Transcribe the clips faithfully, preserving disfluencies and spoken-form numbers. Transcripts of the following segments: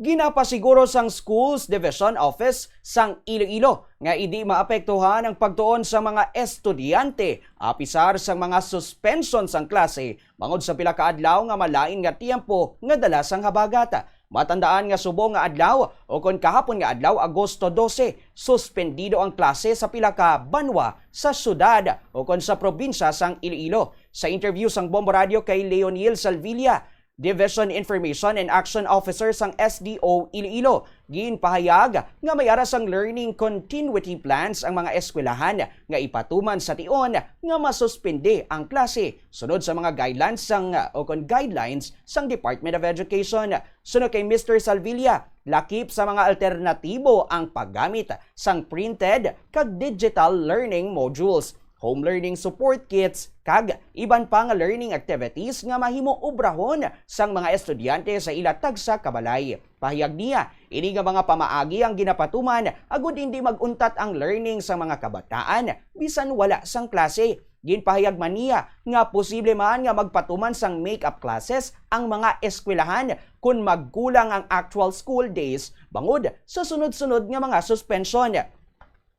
Ginapasiguro sang Schools Division Office sang Iloilo nga indi maapektuhan ang pagtuon sa mga estudyante, apisar sang mga suspension sang klase bangod sa pila ka adlaw nga malain nga tiyempo nga dala sang habagat. Matandaan nga subong nga adlaw, o kon kahapon nga adlaw, Agosto dose, suspendido ang klase sa pila ka banwa sa syudad o kon sa probinsya sang Iloilo. Sa interview sang Bombo Radio kay Leonil Salvilla, Division Information and Action Officer sang S D O Iloilo, ginpahayag nga may ara sang learning continuity plans ang mga eskwelahan nga ipatuman sa tion nga masuspindi ang klase sunod sa mga guidelines sang, o kon guidelines sang Department of Education. Suno kay Mister Salvilla, lakip sa mga alternatibo ang paggamit sang printed kag digital learning modules, home learning support kits, kag iban pa nga learning activities nga mahimo obrahon sang mga estudyante sa ila tagsa ka balay. Pahayag niya, ini nga mga pamaagi ang ginapatuman agud hindi mag-untat ang learning sang mga kabataan bisan wala sang klase. Ginpahayag man niya nga posible man nga magpatuman sang make-up classes ang mga eskwelahan kon magkulang ang actual school days bangod sa sunod-sunod nga mga suspensyon.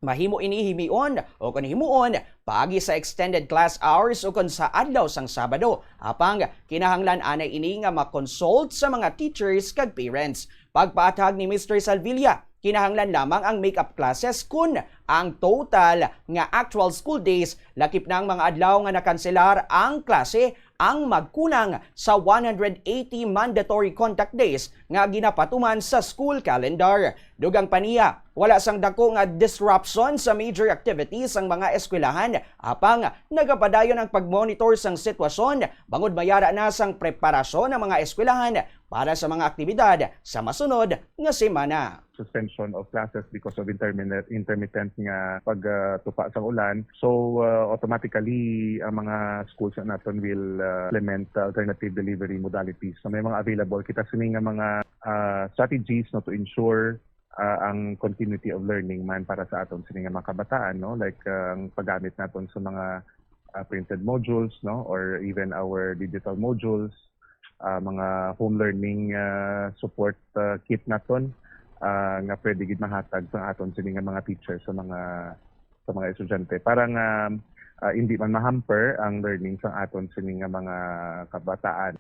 Mahimo ini himion o kon himuon paagi sa extended class hours o kon sa adlaw sang Sabado. Apang kinahanglan anay ini nga ma-consult sa mga teachers kag parents. Pagpaathag ni Mister Salvilla, kinahanglan lamang ang make-up classes kon ang total nga actual school days lakip na ang mga adlaw nga nakanselar ang klase ang magkulang sa one hundred eighty mandatory contact days nga ginapatuman sa school calendar. Dugang pa niya, wala sang dako nga disruption sa major activities ang mga eskwelahan, apang nagapadayon ang pagmonitor sang sitwasyon bangod mayara na sang preparasyon ang mga eskwelahan para sa mga aktibidad sa masunod nga semana. Suspension of classes because of intermin-, intermittent nga pagtupa sang ulan. So, uh, automatically, ang mga schools na naton will, uh, implement alternative delivery modalities. So, may mga available kita sini nga mga, uh, strategies, no, to ensure, uh, ang continuity of learning man para sa aton sini nga mga kabataan, no, like, uh, ang paggamit naton sa mga, uh, printed modules, no, or even our digital modules, uh, mga home learning, uh, support, uh, kit naton, uh, nga pwede gid mahatag sa aton sini nga mga teacher sa mga, sa mga estudyante para nga, uh, hindi man ma-hamper ang learning sa aton sini nga mga kabataan.